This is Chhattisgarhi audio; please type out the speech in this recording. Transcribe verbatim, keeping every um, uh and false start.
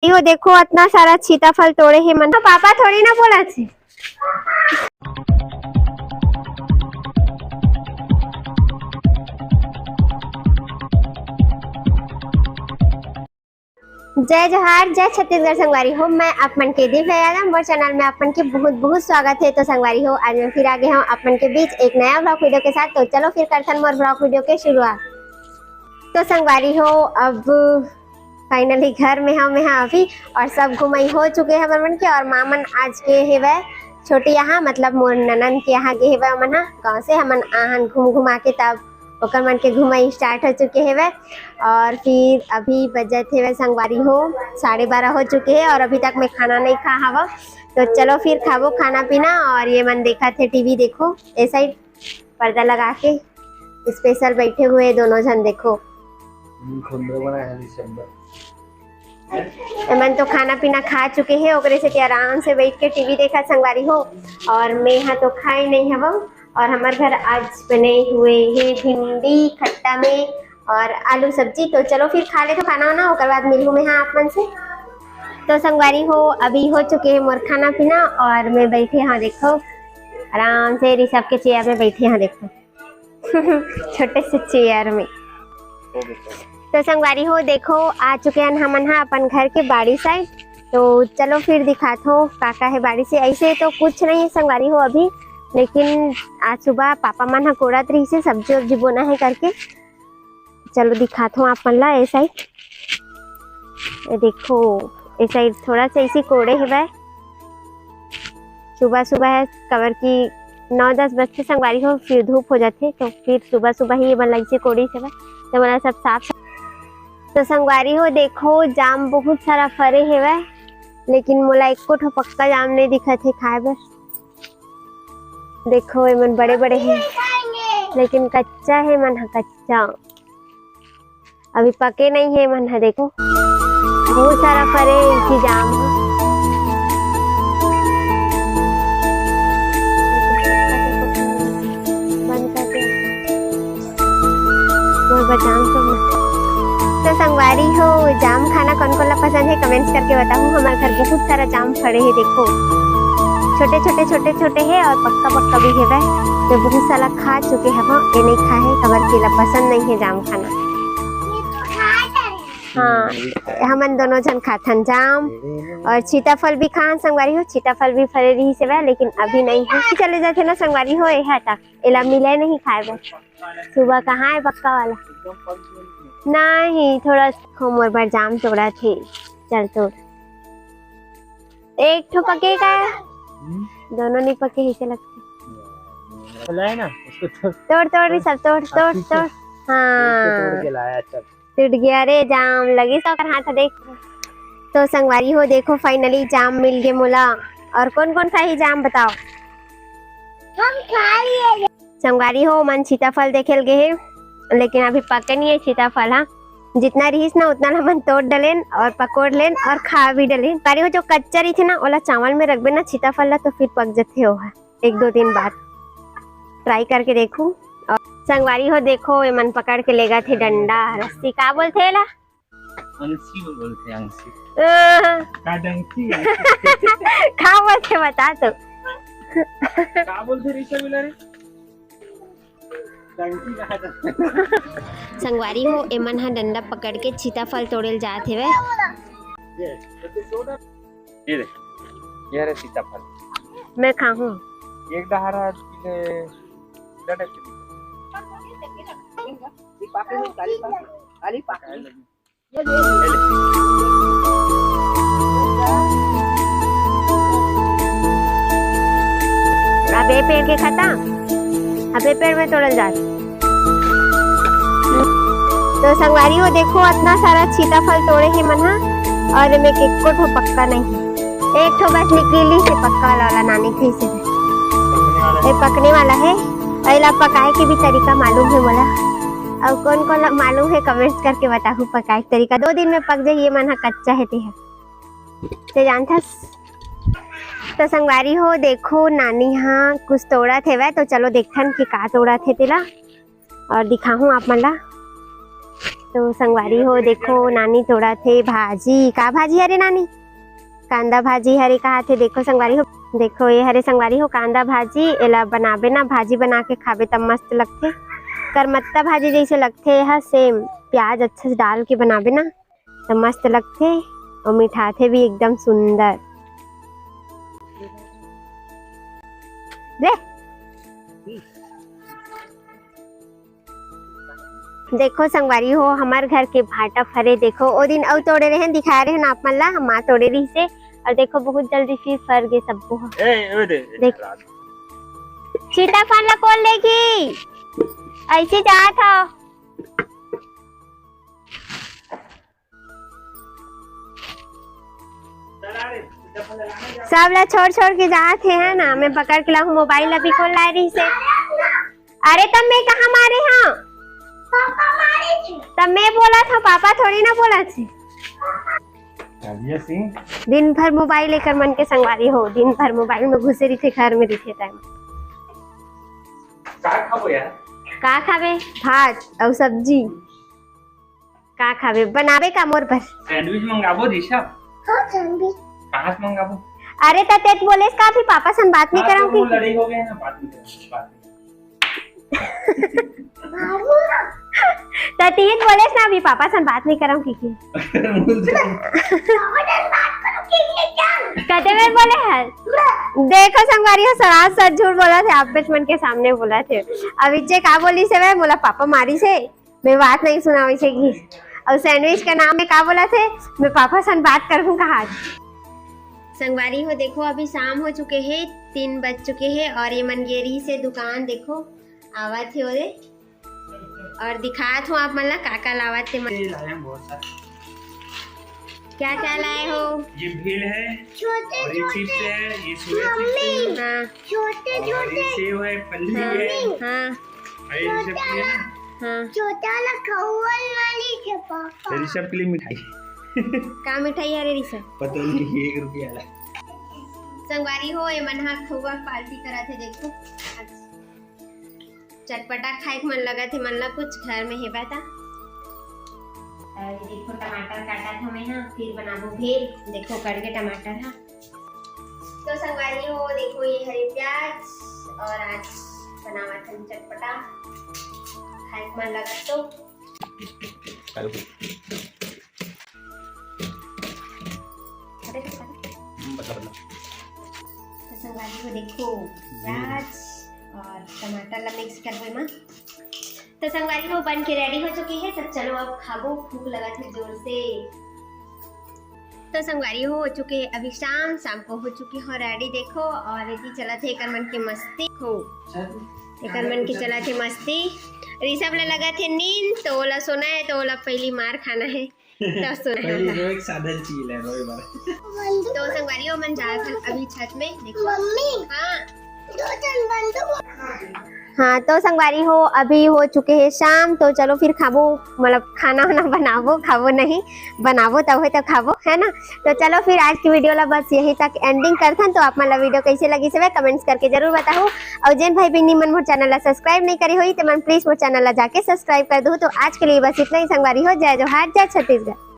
यो देखो, अतना सारा सीताफल तोड़े हे मन। तो पापा थोड़ी ना बोला थे। जय जोहार, जय छत्तीसगढ़ संगवारी हो। मैं आप मन के दिव्या यादव, मोर चैनल में आप मन के बहुत बहुत स्वागत है। तो संगवारी हो, आज मैं फिर आ गया हूँ आप मन के बीच एक नया ब्लॉग वीडियो के साथ। तो चलो फिर करथन मोर ब्लॉग वीडियो के शुरुआत। तो संगवारी हो, अब फाइनली घर में हव मैं हा अभी, और सब घुमाई हो चुके हे हमर मन के। और माँ मन आज गे हेवय छोटी यहाँ, मतलब मोर ननन के यहाँ गे हेवय। ओमन हा गाँव से हमन आहन घूम घुमा के, तब ओकर मन के घुमाई स्टार्ट हो चुके हेवय। और फिर अभी बजत हेवय संगवारी हो, साढ़े बारह हो चुके हे और अभी तक मैं खाना नहीं खा हवं। तो चलो फिर खाबो खाना पीना। और ये मन देखत हे टीवी, देखो ए साइड पर्दा लगा के स्पेशल बैठे हुए दोनों झन। देखो, हम्म, खुंदरा बना है दिसंबर। एमन तो खाना पीना खा चुके हे, ओकरे सेती आराम से बैठ के टीवी देखत संगवारी हो। और मैं हा तो खाए नहीं हवं। और हमर घर आज बने हुए हे भिंडी खट्टा में और आलू सब्जी। तो चलो फिर खा लेथो खाना वाना, ओकर बाद मिलहूँ मैं हा आप मन से। तो संगवारी हो, अभी हो चुके हे मोर खाना पीना और मैं बैठे हा, देखो, आराम से ऋषभ के चेयर में बैठे हा, देखो। छोटे से चेयर में। तो संगवारी हो, देखो, आ चुके हन हमन हा अपन घर के बाड़ी साइड। तो चलो फिर दिखात हो का का हे बाड़ी से। ऐसे तो कुछ नहीं है संगवारी हो अभी, लेकिन आज सुबह पापा मन हा कोड़त रहिस हे, सब्जी उब्जी बोना है करके। चलो दिखात हो आप मन ला ए साइड। ये देखो, ए साइड थोड़ा सा इसी कोड़े हेवय। सुबह सुबह है, कबर की नौ दस बजथे संगवारी हो, फिर धूप हो जाथे, तो फिर सुबह सुबह ही ये मन ला इसे कोड़ी से तो मन ला सब साफ। तो संगवारी हो, देखो, जाम बहुत सारा फरे हेवय, लेकिन मोला एको ठो पक्का जाम नहीं दिखत हे खाए बर। देखो, ये मन बड़े बड़े हे, लेकिन कच्चा हे, मन हा कच्चा। अभी पके नहीं हे मन ह, देखो बहुत सारा फरे इसी जाम ह। बंद कर दे। मोर बर जाम तो मत। तो संगवारी हो, जाम खाना कौन कौन ला पसंद है, कमेंट्स करके बताहू। हमारे घर बहुत सारा जाम फरे हे, देखो छोटे छोटे छोटे छोटे हे और पक्का पक्का भी हेवय। तो बहुत सारा खा चुके हवं, ये नहीं खाए हे, काबर के एला पसंद नहीं हे जाम खाना। हाँ, हमन दोनों झन खाथन जाम और सीताफल भी खान संगवारी हो। सीताफल भी फरे रहिस हेवय, लेकिन अभी नहीं हे। चले जाथे ना संगवारी हो, एहा तक एला मिले नहीं खाए बर। सुबह कहाँ है पक्का वाला? नहीं, थोड़ा खो मोर बर जाम तोड़ा थे। चल तोड़। एक ठो पके का? हम्म। दोनों नहीं पके ही से लगते। फैलाए ना, उसको तोड़। तोड़, तोड़, ऋषभ, तोड़, तोड़, तोड़। हाँ। तोड़ के लाया, चल। टूट गया रे जाम, लगिस ओकर हाथ देख। तो संगवारी हो, देखो finally जाम मिल गे मोला। और कौन कौन खाही जाम बताओ? हम खा लिए। संगवारी हो, मन सीताफल देखे ल गे हे, लेकिन अभी पके नहीं है सीताफल। हाँ, जितना रहिस ना उतना ला मन तोड़ डलेन और पकोड़ लेन और खा भी डलेन। संगवारी हो, जो कच्चा रहिथे ना, ओला चावल में रखबे ना सीताफल ला, तो फिर पक जथे ओहा एक दो दिन बाद। ट्राई करके देखू। और संगवारी हो, देखो, ये मन पकड़ के लेगा थे डंडा रस्सी, का बोलथे एला? अंगसी बोलथे, अंगसी। अह। का डंसी? का बोलथे बता तो। का बोलथे ऋषभ इला रे? डंसी कहा था। संगवारी हो, एमन ह डंडा पकड़ के सीताफल तोड़े ल जात हेवय। ये, ये दे, ये रे सीताफल। मैं खाहूँ। एक डहार है, ये डंडा। ये पाके में काली पाके, काली पाके। अब ए पेड़ के खाता, अब ए पेड़ में तोड़ल जात। तो संगवारी हो, देखो, अतना सारा सीताफल तोड़े हे मन हा, और एमे के एको ठो पक्का नहीं हे। एक ठो बस निकली से पक्का वाला, वाला नानी थे से। ये पकने वाला है, और एला पकाए के भी तरीका मालूम है मोला। अउ कौन कौन ला मालूम है, कमेंट्स करके बताहू पकाए के तरीका। दो दिन में पक जाही, ये मन हा कच्चा है ते है। ते जानथस? तो संगवारी हो, देखो, नानी हा कुछ तोड़त हेवय, तो चलो देखथन कि का तोड़त हे तेला, और दिखाहूँ आप मन ला। तो संगवारी हो, देखो, नानी तोड़त हे भाजी। का भाजी हरे नानी? कांदा भाजी हरे कहाथे। देखो संगवारी हो, देखो, ये हरे संगवारी हो कांदा भाजी। एला बनाबे ना, भाजी बना के खाबे, तब मस्त लगथे। करमत्ता भाजी जैसे लगथे, यह सेम प्याज अच्छा से डाल के बनाबे ना, तो मस्त लगथे और मिठाथे भी एकदम सुंदर। रे, देखो संगवारी हो, हमर घर के भाटा फरे। देखो, ओ दिन अउ तोड़े रहे, दिखाए रहे ना आप मन ला, हम माँ तोड़े रहिसे। और देखो, बहुत जल्दी फिर फर गे सब्बो ह। ए, ओए दे, देख। सीताफल ला कोन लेगी? ऐसे जात ह। सब ला छोड़ छोड़ के जात हे, है ना? मैं पकड़ के लाहूं, मोबाइल अभी खोल लाए रहिसे। अरे, तब मैं कहाँ मारे हाँ? तब मैं बोला था, पापा थोड़ी ना बोला थे। दिन भर मोबाइल लेकर मन के संगवारी हो, दिन भर मोबाइल में घुसे रहिथे, घर में रहिथे टाइम। का खाबो यार? का खाबे? भात और सब्जी। का खाबे? बनाबे का मोर बर? सैंडविच मंगाबो ऋषभ? हाँ, सैंडविच। कहाँ से मंगाबो? अरे, त तेत बोलेस का, अभी पापा सन बात नहीं हाँ, करम तो वो की? लड़ाई हो गया ना, बात नहीं करम, बात नहीं। त तीन बोलेस ना, अभी पापा सन बात नहीं करम की, की? कते बेर बोले है? देखो संगवारी हो, सरासर झूठ बोलथे, आप बेच मन के सामने बोलथे। अभी जे का बोलिस हे, मोला पापा मारिस हे। मैं बात नहीं सुना वैसे की। और सैंडविच का नाम में का बोलथे? मैं पापा सन बात करहूँ कहा। संगवारी हो, देखो, अभी शाम हो चुके हे, तीन बज चुके हे और ये मन गे रहिसे दुकान। देखो, आवत हे ओदे। और दिखात हूँ आप मन ला का का लावत हे मन। ये लाए हैं बहुत सारे। क्या क्या लाए हो? ये भेल है, छोटे और ये छोटे। चिप्स है, ये सोया चिप्स है। हाँ। छोटे और ये छोटे। सेव है, फल्ली है। हाँ। अरे, ऋषभ के लिए ना? हाँ। छोटा वाला खौवन वाली के पापा। ऋषभ के लिए मिठाई। का मिठाई है रे ऋषभ? पता नहीं, एक रुपया वाला। संगवारी हो, ये मन हा खौवा पार्टी करत हे, देखो। चटपटा खाए के मन लगत हे, मन ला कुछ घर में हेबा ता। अरे देखो, टमाटर काटत हवे हा, फिर बनाबो भेल। देखो, कट के टमाटर हा। तो संगवारी हो, देखो, ये हरे प्याज और आज बनावत हन चटपटा, खाए के मन लगत तो। हम्म, बता, बता। तो संगवारी हो, देखो, प्याज और टमाटर ला मिक्स करबो एमा। तो संगवारी हो, बन के रेडी हो चुके हे, तो चलो अब खाबो, भूख लगत हे जोर से। तो संगवारी हो, हो चुके हे अभी शाम, शाम को हो चुके हो रेडी, देखो, और एती चलत हे एकर मन के मस्ती हो। एकर मन के चलत हे मस्ती। ऋषभ ला लगत हे नींद, तो ओला सोना हे, तो ओला पहली मार खाना हे। तो सोना हे पहली ओला। रोए के साधन चाहिए ले, रोए बर। तो संगवारी हो, मन जात हन अभी छत में, देखो। मम्मी। हाँ। दो जन बंदूक। हाँ, तो संगवारी हो, अभी हो चुके हे शाम, तो चलो फिर खाबो, मतलब खाना वाना बनाबो, खाबो नहीं, बनाबो तब होय तो खाबो, है ना। तो चलो फिर आज की वीडियो ला बस यहीं तक एंडिंग करथन। तो आप मन ला वीडियो कैसे लगिस हवे, कमेंट्स करके जरूर बताहू। और जेन भाई बहिनी मन मोर चैनल ला सब्सक्राइब नहीं करे होई, ते मन प्लीज मोर चैनल ला जाके सब्सक्राइब कर दो। तो आज के लिए बस इतना ही संगवारी हो। जय जोहार, जय छत्तीसगढ़।